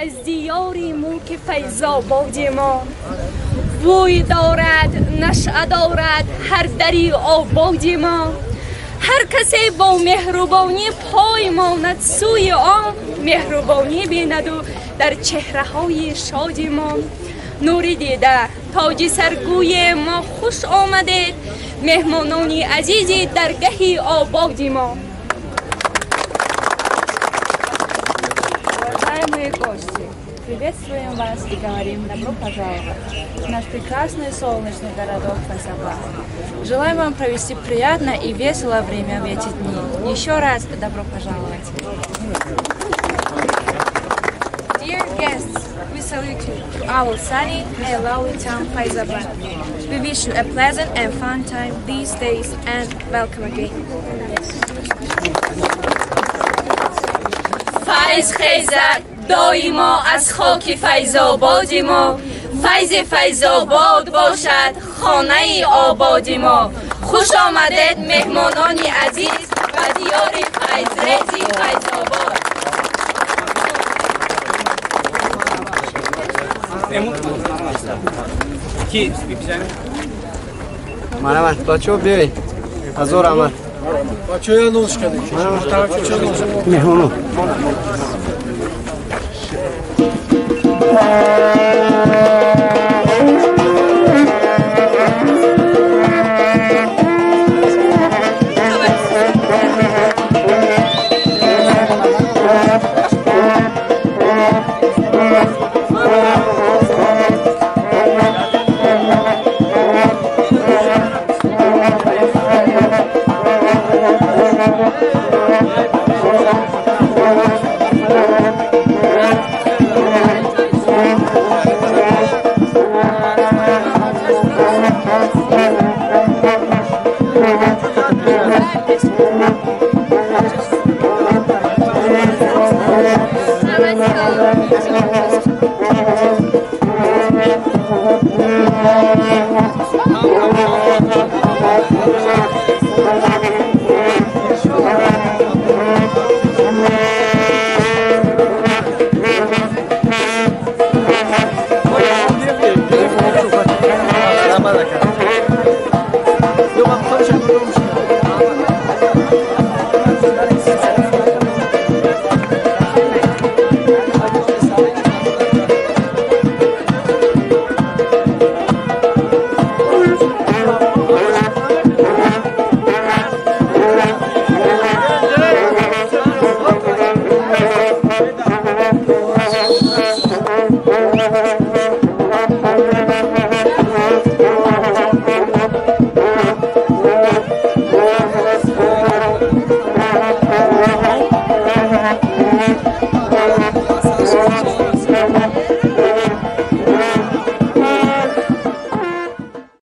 Аз диёри мулки Файзободи мо. Бӯй дорад, нашъа дорад ҳар дари ободи мо. Ҳар касе бо меҳрубонӣ пой монад сӯи он, меҳрубонӣ бинаду дар чеҳраҳои шоди мо. Нури дида, тоҷи саргӯи мо, хуш омадед, меҳмонони азизи даргаҳи ободи мо. Уважаемые гости, приветствуем вас и говорим добро пожаловать в наш прекрасный солнечный городок Файзабад. Желаем вам провести приятное и веселое время в эти дни. Еще раз добро пожаловать. Dear guests, we salute you to our sunny and lovely town Faizabad. We wish you a pleasant and fun time these days and welcome again. Файз хезад доимо аз хоки Файзободи мо. Файзи Файзобод бошад хонаи ободи мо. Хуш омадед, меҳмонони азиз, ба диёри файзрези Файзобод. Марҳамат, бачаҳо, биёед. Ҳазор раҳмат. Бачаҳо, я нон шиканед. Меҳмоно.